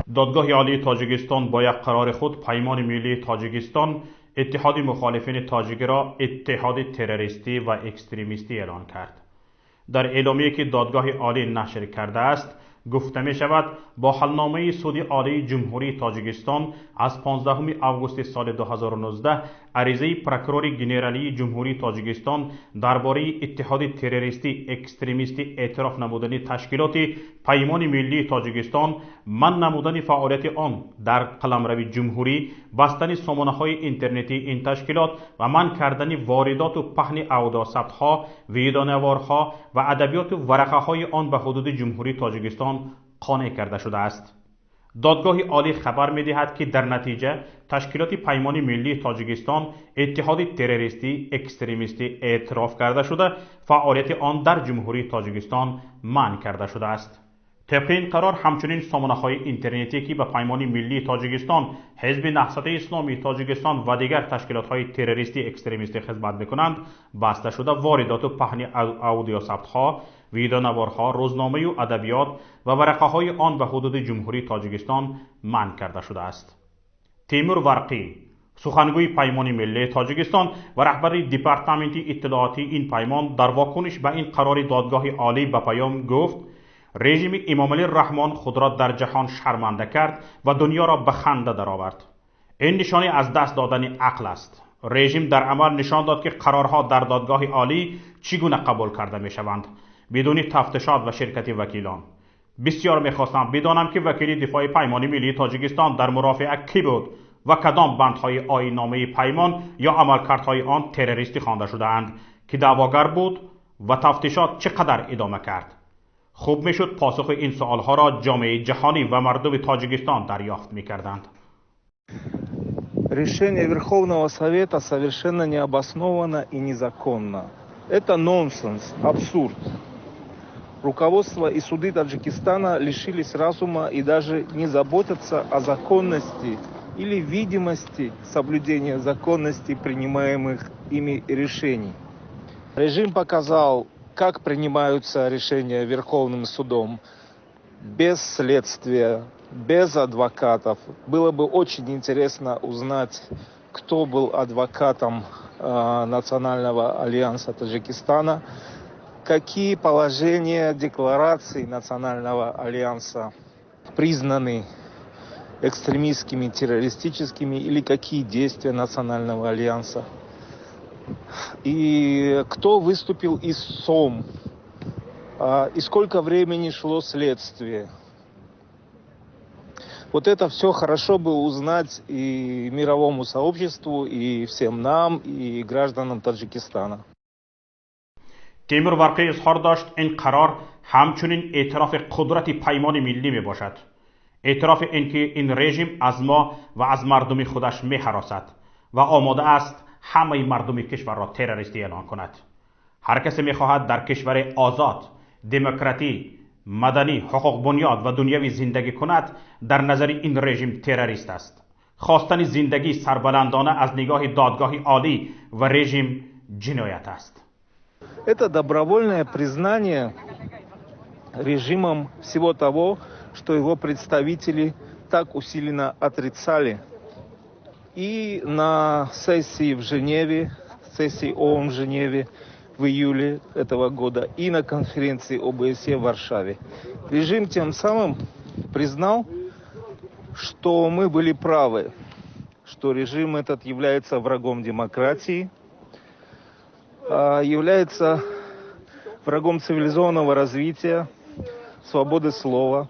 Додгоҳи Олии Тоҷикистон бо як қарори худ Паймони Миллии Тоҷикистон, иттиҳоди мухолифини тоҷикиро иттиҳоди террористӣ ва экстремистӣ эълон кард. Дар эъломие, ки Додгоҳи Олӣ нашр кардааст, гуфта мешавад, бо ҳалномаи Суди Олии Ҷумҳурии Тоҷикистон аз 15 августи соли 2019 аризаи прокурори генералии Ҷумҳурии Тоҷикистон дар бораи иттиҳоди террористӣ экстремистӣ эътироф намудани ташкилоти Паймони Миллии Тоҷикистон, манъ намудани фаъолияти он дар қаламрави ҷумҳурӣ, бастани сомонаҳои интернетии ин ташкилот ва манъ кардани воридоту паҳни аудиосабтҳо, видеонаворҳо ва адабиёту варақаҳои он ба ҳудуди Ҷумҳурии Тоҷикистон қонеъ карда шудааст. Додгоҳи Олӣ хабар медиҳад, ки дар натиҷа ташкилоти Паймони Миллии Тоҷикистон иттиҳоди террористӣ экстремистӣ эътироф карда шуда, фаъолияти он дар Ҷумҳурии Тоҷикистон манъ карда шудааст. Тибқи ин қарор, ҳамчунин сомонаҳои интернетие, ки ба Паймони Миллии Тоҷикистон, Ҳизби Наҳзати Исломии Тоҷикистон ва дигар ташкилотҳои террористӣ экстремистӣ хизмат мекунанд, баста шуда, воридоту паҳни аудиосабтҳо, видеонаворҳо, рӯзномаю адабиёт ва варақаҳои он ба ҳудуди Ҷумҳурии Тоҷикистон манъ карда шудааст. Темур Варқӣ, сухангӯи Паймони Миллии Тоҷикистон ва раҳбари департаменти иттилоотии ин паймон, дар вокуниш ба ин қарори Додгоҳи Олӣ ба Паём гуфт: режими Эмомалӣ Раҳмон худро дар ҷаҳон шарманда кард ва дунёро ба ханда даровард. Ин нишони аз даст додани ақл аст. Режим дар амал нишон дод, ки қарорҳо дар Додгоҳи Олӣ чӣ гуна қабул карда мешаванд, бидуни тафтишот ва ширкати вакилон. Бисёр мехостам бидонам, ки вакили дифои Паймони Миллии Тоҷикистон дар мурофиа кӣ буд ва кадом бандҳои оинномаи паймон ё амалкардҳои он террористӣ хонда шудаанд, ки даъвогар буд ва тафтишот чӣ қадар идома кард. Хуб мешуд, посухи ин суолҳоро ҷомеаи ҷаҳонӣ ва мардуми Тоҷикистон дарёфт мекарданд. Решение Верховного Совета совершенно необоснованно и незаконно. Это нонсенс, абсурд. Руководство и суды Таджикистана лишились разума и даже не заботятся о законности или видимости соблюдения законности принимаемых ими решений. Режим показал, как принимаются решения Верховным судом: без следствия, без адвокатов. Было бы очень интересно узнать, кто был адвокатом Национального альянса Таджикистана, какие положения декларации Национального альянса признаны экстремистскими, террористическими или какие действия Национального альянса. И кто выступил истцом, и сколько времени шло следствие. Вот это все хорошо бы узнать и мировому сообществу, и всем нам, и гражданам Таджикистана. Темур Варқӣ изҳор дошт, ин қарор ҳамчунин эътирофи қудрати Паймони Миллӣ мебошад, эътирофи ин ки ин режим аз мо ва аз мардуми худаш меҳаросад ва омода аст ҳамаи мардуми кишварро террористӣ эълон кунад. Ҳар касе мехоҳад дар кишвари озод, демократӣ, маданӣ, ҳуқуқбунёд ва дунявӣ зиндагӣ кунад, дар назари ин режим террорист аст. Хостани зиндагии сарбаландона аз нигоҳи Додгоҳи Олӣ ва режим ҷиноят аст. Это добровольное признание режимом всего того, что его представители так усиленно отрицали. И на сессии в Женеве, сессии ООН в Женеве в июле этого года, и на конференции ОБСЕ в Варшаве. Режим тем самым признал, что мы были правы, что режим этот является врагом демократии, является врагом цивилизованного развития, свободы слова.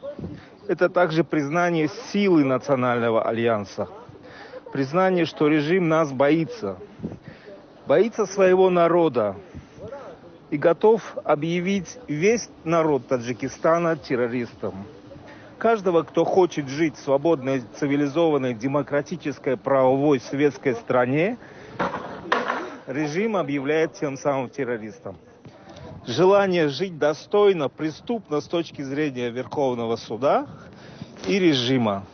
Это также признание силы Национального альянса, признание, что режим нас боится, боится своего народа и готов объявить весь народ Таджикистана террористом. Каждого, кто хочет жить в свободной, цивилизованной, демократической, правовой, светской стране, режим объявляет тем самым террористом. Желание жить достойно преступно с точки зрения Верховного суда и режима.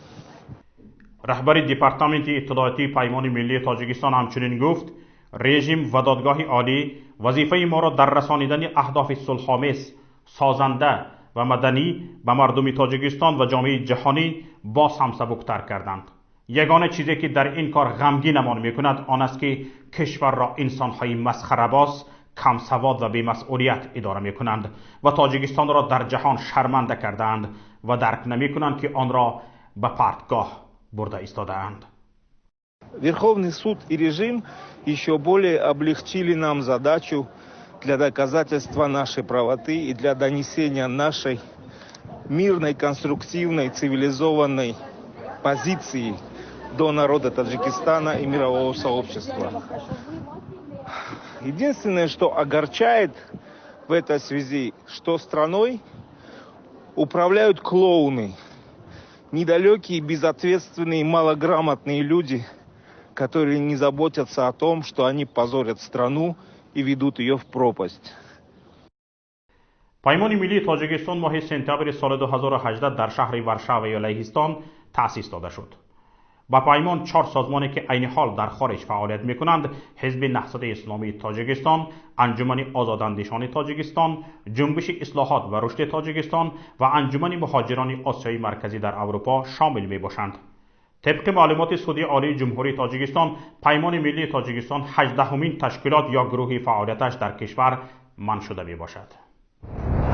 Раҳбари департаменти иттилоотии Паймони Миллии Тоҷикистон ҳамчунин гуфт, режим ва Додгоҳи Олӣ вазифаи моро дар расонидани аҳдофи сулҳомез, созанда ва маданӣ ба мардуми Тоҷикистон ва ҷомеаи ҷаҳонӣ боз ҳам сабуктар карданд. Ягона чизе ки дар ин кор ғамгинамон мекунад он аст, ки кишварро инсонҳои масхарабоз, камсавод ва бемасъулият идора мекунанд ва Тоҷикистонро дар ҷаҳон шарманда кардаанд ва дарк намекунанд, ки онро ба партгоҳ бурда истодаанд. Верховный суд и режим еще более облегчили нам задачу для доказательства нашей правоты и для донесения нашей мирной, конструктивной, цивилизованной позиции до народа Таджикистана и мирового сообщества. Единственное, что огорчает в этой связи, что страной управляют клоуны, недалекие, безответственные, малограмотные люди, которые не заботятся о том, что они позорят страну и ведут ее в пропасть. Паймони миллии Тоҷикистон моҳи сентябри соли 2018 дар шаҳри Варшаваи Лаҳистон таъсис дода шуд. Ба паймон чор созмоне, ки айни ҳол дар хориҷ фаъолият мекунанд, Ҳизби Наҳзати Исломии Тоҷикистон, Анҷумани озодандешони Тоҷикистон, Ҷунбиши ислоҳот ва рушди Тоҷикистон ва Анҷумани муҳоҷирони Осиёи Марказӣ дар Аврупо шомил мебошанд. Тибқи маълумоти Суди Олии Ҷумҳурии Тоҷикистон, Паймони миллии Тоҷикистон 18-умин ташкилот ё гурӯҳи фаъолияташ дар кишвар манъ шуда мебошад.